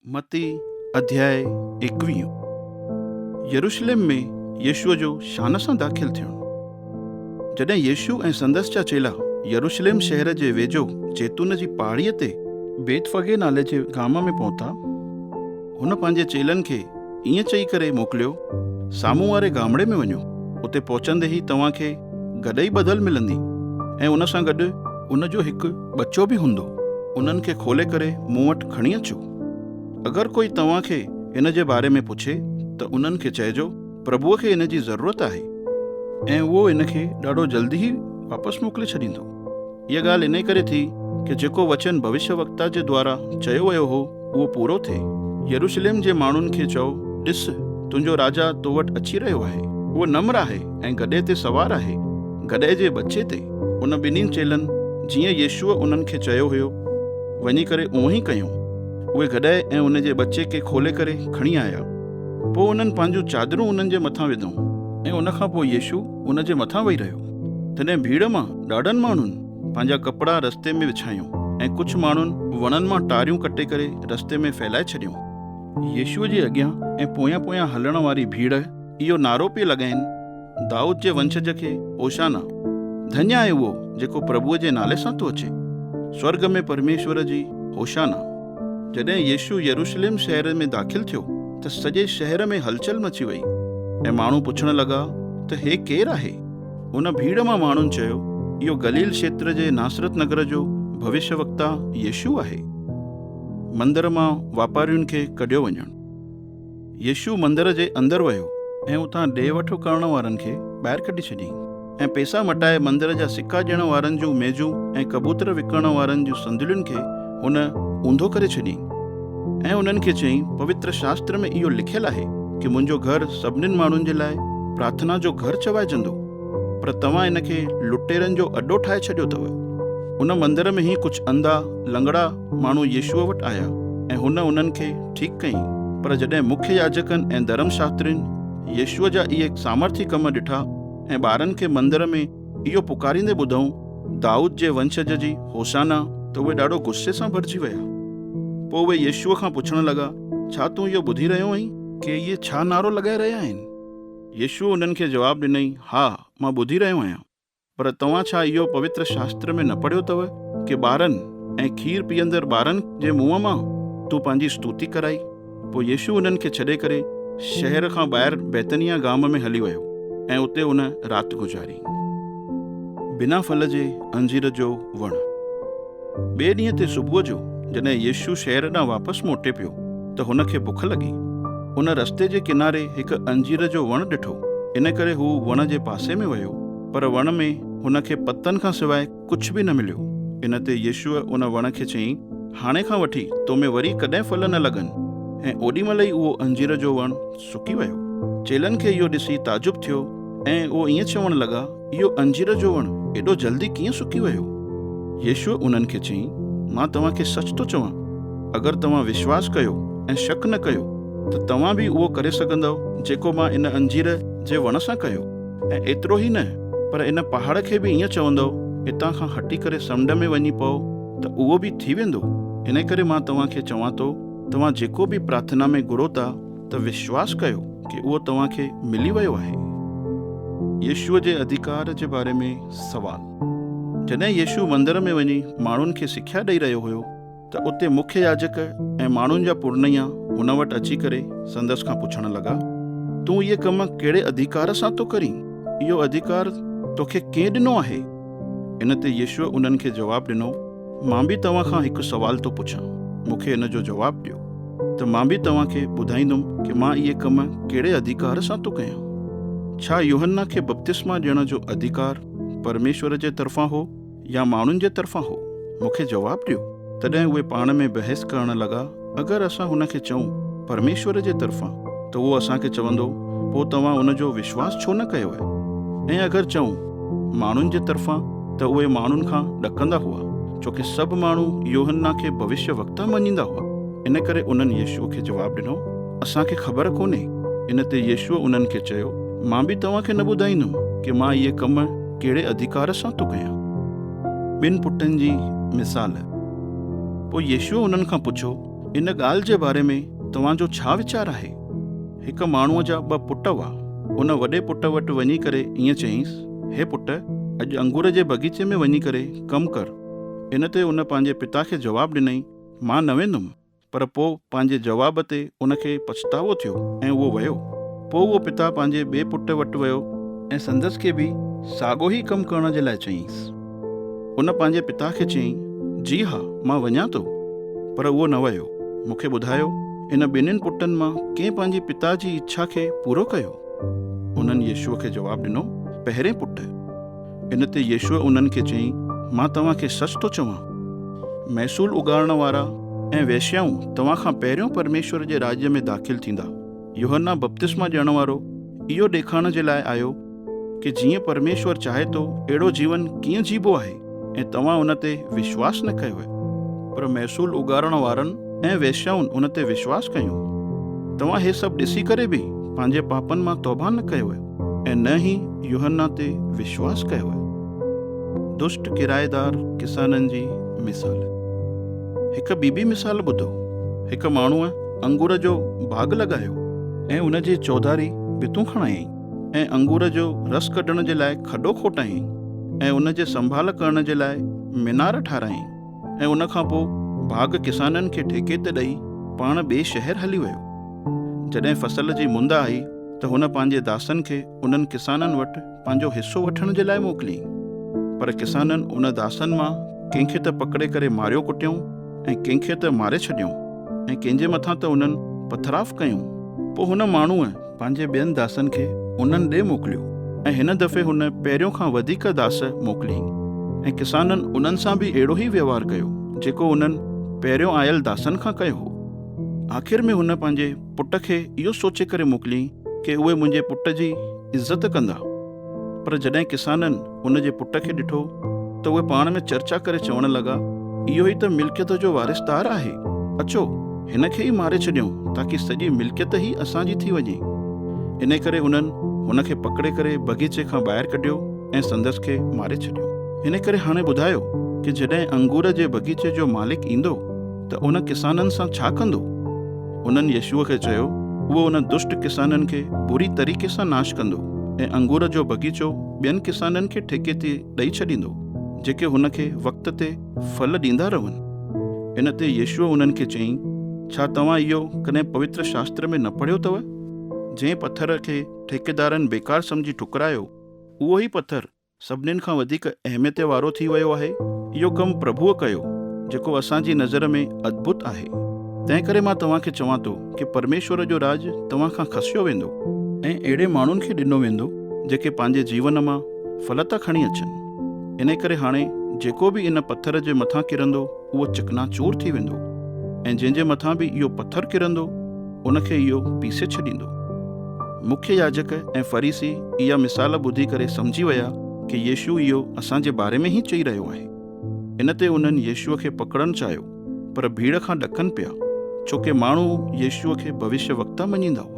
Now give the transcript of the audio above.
متي اڌياء ايڪويهون. يروشلم ۾ يسوع جو شان سان داخل ٿيڻ. جڏهن يسوع ۽ سندس جا چيلا يروشلم شهر جي ويجهو زيتون جي پهاڙيء تي بيتفگي نالي جي گام ۾ پهتا، هن پنهنجي چيلن کي ائين چئي ڪري موڪليو، سامهون واري گامڙي ۾ وڃو، اتي پهچندي ئي توهان کي گڏهي ٻڌل ملندي ۽ ان سان گڏ ان جو هڪ ٻچو به هوندو، انهن کي کولي ڪري مون وٽ کڻي اچو. اگر ڪوئي توهان کي ان جي باري ۾ پڇي ته انهن کي چئجو، پرڀوء کي ان جي ضرورت آهي. ۽ اهو ان کي ڏاڍو جلدي ئي واپس موڪلي ڇڏيندو. اها ڳالهه انهيء ڪري ٿي ڪي جيڪو وچن ڀوشيه وڪتا جي دوارا چيو ويو هو، اهو پورو ٿئي. يروشلم جي ماڻهن کي چئو، ڏس، تنهنجو راجا تو وٽ اچي رهيو آهي. اهو نمر آهي ۽ گڏهه تي سوار آهي، گڏهه جي ٻچي تي. ان ٻنهي چيلن جيئن يسوع انهن کي چيو هيو، وڃي ڪري اونهن ئي ڪيون. اهي گڏهه ۽ ان جي ٻچي کي کولي ڪري کڻي آيا. پوء انهن پنهنجون چادرون انهن جي مٿان وڌون ۽ ان کان پوء يسوع ان جي مٿان ويهي رهيو. تڏهن ڀيڙ مان ڏاڍن ماڻهن پنهنجا ڪپڙا رستي ۾ وڇايون ۽ ڪجهه ماڻهن وڻن مان ٽاريون ڪٽي ڪري رستي ۾ ڦهلائي ڇڏيون. يسوع جي اڳيان ۽ پويان پويان هلڻ واري ڀيڙ اهو نعرو پئي لڳائين، دائود جي ونشج کي هوشعنا! ڌڃ آهي اهو جيڪو پرڀوء جي نالي سان ٿو اچي! سورڳ ۾ پرميشور جي هوشعنا! جڏهن يسوع يروشلم شهر ۾ داخل ٿيو ته سڄي شهر ۾ هلچل مچي وئي ۽ ماڻهو پڇڻ لڳا ته هي ڪير آهي؟ ان ڀيڙ مان ماڻهن چيو، اهو گليل کيتر جي ناصرت نگر جو ڀوشيه وڪتا يسوع آهي. مندر مان واپارين کي ڪڍيو وڃڻ. يسوع مندر جي اندر ويو ۽ اتان ڏي وٺ ڪرڻ وارن کي ٻاهر ڪڍي ڇڏيائين ۽ پئسا مٽائي مندر جا سڪا ڏيڻ وارن جون ميزون ۽ ڪبوتر وڪڻڻ وارن جون صندلين کي هن اونڌو ڪري ڇڏيائين ۽ انهن کي چيائين، پوتر شاستر ۾ اهو لکيل آهي ڪي منهنجو گهر سڀنين ماڻهن جي لاء پرارٿنا جو گهر چوائجندو، پر توهان ان کي لٽيرن جو اڏو ٺاهي ڇڏيو اٿو. ان مندر ۾ ئي ڪجهه انڌا، لنگڙا، ماڻهو يسوع وٽ آيا ۽ هن انهن کي ٺيڪ ڪيائين. پر جڏهن مکيه ياجڪن ۽ ڌرم شاسترين يسوع جا اهي سامرٿي ڪم ڏٺا ۽ ٻارن کي مندر ۾ اهو پڪاريندي ٻڌائون، دائود جي ونشج جي هوشعنا، ته اهي ڏاڍو غصي سان ڀرجي ويا. پوء اهي يسوع کان پڇڻ لڳا، ڇا تون اهو ٻڌي رهيو آهين؟ ڪي اهي ڇا نعرو لڳائي رهيا آهن؟ يسوع انهن کي جواب ڏنائين، ها، مان ٻڌي رهيو آهيان. پر توهان ڇا اهو پوتر شاستر ۾ نه پڙهيو اٿو ڪي ٻارن ۽ کير پيئندڙ ٻارن جي منهن مان تون پنهنجي استوتي ڪرائي؟ پوء يسوع انهن کي ڇڏي ڪري شهر کان ٻاهر بيتنياه گام ۾ هلي ويو ۽ اتي هن رات گذاري. بنا ڦل جي انجير جو وڻ. ٻئي ڏينهن تي صبح جو جڏهن يسوع شهر ڏانهن واپس موٽي پيو ته هن کي بک لڳي. هن رستي جي ڪناري هڪ انجير جو وڻ ڏٺو، ان ڪري هو وڻ جي پاسي ۾ ويو، پر وڻ ۾ هن کي پتن کان سواء ڪجهه به نه مليو. ان تي يسوع ان وڻ کي چيائين، هاڻي کان وٺي تو ۾ وري ڪڏهن ڦل نه لڳن. ۽ اوڏي مهل ئي اهو انجير جو وڻ سڪي ويو. چيلن کي اهو ڏسي تعجب ٿيو ۽ اهو ائين چوڻ لڳا، اهو انجير جو وڻ ايڏو جلدي ڪيئن سڪي ويو؟ يسوع انهن کي چيائين، مان توهان کي سچ ٿو چوان، اگر توهان وشواس ڪيو ۽ شڪ نه ڪيو ته توهان به اهو ڪري سگهندؤ جيڪو مان ان انجير جي وڻ سان ڪيو، ۽ ايترو ئي نه پر ان پهاڙ کي به ائين چوندؤ، اتان کان هٽي ڪري سمنڊ ۾ وڃي پئو ته اهو به ٿي ويندو. انهي ڪري مان توهان کي چوان ٿو، توهان جيڪو به پرارٿنا ۾ گهرو ٿا ته وشواس ڪيو ڪي اهو توهان کي ملي ويو آهي. يسوع جي اڌيڪار جي باري ۾ سوال. جڏهن يسوع مندر ۾ وڃي ماڻهن کي سکيا ڏئي رهيو هيو ته اتي مکيه ياجڪ ۽ ماڻهن جا پرنيا هن وٽ اچي ڪري سندس کان پڇڻ لڳا، تون اهي ڪم ڪهڙي اڌيڪار سان ٿو ڪرين؟ اهو اڌيڪار توکي ڪنهن ڏنو آهي؟ ان تي يسوع انهن کي جواب ڏنو، مان به توهان کان هڪ سوال ٿو پڇان، مون کي ان جو جواب ڏيو، ته مان به توهان کي ٻڌائيندم ڪي مان اهي ڪم ڪهڙي اڌيڪار سان ٿو ڪيان. ڇا يوحنا کي بپتسما ڏيڻ جو اڌيڪار پرميشور جي طرفان هو يا ماڻهن جي طرفان هو؟ مون کي جواب ڏيو. تڏهن اهي پاڻ ۾ بحث ڪرڻ لڳا، اگر اسان هن کي چئون، پرميشور جي طرفان، ته اهو اسان کي چوندو، پوء توهان ان جو وشواس ڇو نه ڪيو؟ ۽ اگر چئون، ماڻهن جي طرفان، ته اهي ماڻهن کان ڏڪندا هئا، ڇو ڪي سڀ ماڻهو يوحنا کي ڀوشيه وڪتا مڃيندا هئا. ان ڪري انهن يسوع کي جواب ڏنو، اسان کي خبر ڪونهي. ان تي يسوع انهن کي چيو، مان به توهان کي نه ٻڌائيندم ڪي مان اهي ڪم ڪهڙي اڌيڪار سان ٿو ڪيان. ٻن پٽن جي مثال. پوء يسوع انهن کان پڇيو، ان ڳالهه جي باري ۾ توهان جو ڇا ويچار آهي؟ هڪ ماڻهوء جا ٻه پٽ هئا. ان وڏي پٽ وٽ وڃي ڪري ائين چيائينس، هي پٽ، اڄ انگور جي بغيچي ۾ وڃي ڪري ڪم ڪر. ان تي ان پنهنجي پتا کي جواب ڏنائين، مان نه ويندم. پر پوء پنهنجي جواب تي ان کي پڇتاوو ٿيو ۽ اهو ويو. پوء اهو پتا پنهنجي ٻئي پٽ وٽ ويو ۽ سندس کي به ساڳو ئي ڪم ڪرڻ جي لاء چيائينس. ان پنهنجي پتا کي چيائين، جي ها، مان وڃان ٿو. پر اهو نه ويو. مون کي ٻڌايو، ان ٻنهين پٽن مان ڪنهن پنهنجي پتا جي اڇا کي پورو ڪيو؟ انهن يسوع کي جواب ڏنو، پهرين پٽ. ان تي يسوع انهن کي چيائين، مان توهان کي سچ ٿو چوان، محصول اڳاڙڻ وارا ۽ وئشيائون توهان کان پهريون پرميشور جي راڄ ۾ داخل ٿيندا. يوحنا بپتسما ڏيڻ وارو اهو ڏيکارڻ جي لاء آيو ڪي جيئن پرميشور چاهي ٿو اهڙو جيون ڪيئن جيبو آهي ۽ توهان ان تي وشواس نه ڪيو. پر محصول اڳاڙڻ وارن ۽ وئشيائن ان تي وشواس ڪيو. توهان هي سڀ ڏسي ڪري به پنهنجي پاپن مان توبه نه ڪيو ۽ نه ئي يوحنا تي وشواس ڪيو. دشٽ ڪرائيدار ڪسانن جي مثال. هڪ ٻي به مثال ٻڌو. هڪ ماڻهوء انگور جو باغ لڳايو ۽ ان جي چوڌاري ڀتون کڻايائين ۽ انگور جو رس ڪڍڻ جي لاء کڏو کوٽايائين ۽ ان جي سنڀال ڪرڻ جي لاء مينار ٺارايائين ۽ ان کان پوء باغ ڪسانن کي ٺيڪي تي ڏئي پاڻ ٻئي شهر هلي ويو. جڏهن فصل جي مند آئي ته هن پنهنجي داسن کي انهن ڪسانن وٽ پنهنجو حصو وٺڻ جي لاء موڪليائين. پر ڪسانن ان داسن مان ڪنهن کي ته پڪڙي ڪري ماريو ڪٽيائون ۽ ڪنهن کي ته ماري ڇڏيائون ۽ ڪنهن جي مٿان ته انهن پٿراف ڪيائون. پوء هن ماڻهوء پنهنجي ٻين داسن کي انهن ڏي موڪليو ۽ هن دفعي هن پهريون کان وڌيڪ داس موڪليائين ۽ ڪسانن انهن سان به اهڙو ئي وهنوار ڪيو، جيڪو انهن پهريون آيل داسن کان ڪيو هو. آخر ۾ هن پنهنجي پٽ کي اهو سوچي ڪري موڪليائين ڪي اهي منهنجي پٽ جي عزت ڪندا. پر جڏهن ڪسانن ان جي پٽ کي ڏٺو ته اهي پاڻ ۾ چرچا ڪري چوڻ لڳا، اهو ئي ته ملڪيت جو وارثدار آهي، اچو، هن کي ئي ماري ڇڏيون تاڪي سڄي ملڪيت ئي اسان جي ٿي وڃي. انهي ڪري انهن هن کي پڪڙي ڪري بغيچي کان ٻاهر ڪڍيو ۽ سندس کي ماري ڇڏيو. انهي ڪري هاڻي ٻڌايو ڪي جڏهن انگور جي بغيچي جو مالڪ ايندو ته ان ڪسانن سان ڇا ڪندو؟ انهن يسوع کي چيو، اهو انهن دشٽ ڪسانن کي بري طريقي سان ناش ڪندو ۽ انگور جو بغيچو ٻين ڪسانن کي ٺيڪي تي ڏئي ڇڏيندو، جيڪي هن کي وقت تي ڦل ڏيندا رهن. ان تي يسوع انهن کي چيائين، ڇا توهان اهو ڪڏهن پوتر شاستر ۾ نه پڙهيو اٿو؟ جنهن پٿر کي ٺيڪيدارن بيڪار سمجهي ٺڪرايو، اهو ئي پٿر سڀنين کان وڌيڪ اهميت وارو ٿي ويو آهي. اهو ڪم پرڀوء ڪيو، جيڪو اسان جي نظر ۾ ادڀت آهي. تنهنڪري مان توهان کي چوان ٿو ڪي پرميشور جو راڄ توهان کان کسيو ويندو ۽ اهڙي ماڻهن کي ڏنو ويندو جيڪي پنهنجي جيون مان ڦل ٿا کڻي اچن. انهي ڪري هاڻي جيڪو به ان پٿر جي مٿان ڪرندو اهو چڪناچور ٿي ويندو ۽ جنهن جي مٿان به اهو پٿر ڪرندو ان کي اهو پيسي ڇڏيندو. مکيه ياجڪ ۽ فريسي اها مثال ٻڌي ڪري سمجهي ويا ڪي يسوع اهو اسان جي باري ۾ ئي چئي رهيو آهي. ان تي انهن يسوع کي پڪڙڻ چاهيو، پر ڀيڙ کان ڏڪن پيا، ڇو ڪي ماڻهو يسوع کي ڀوشيه وڪتا مڃيندا هئا.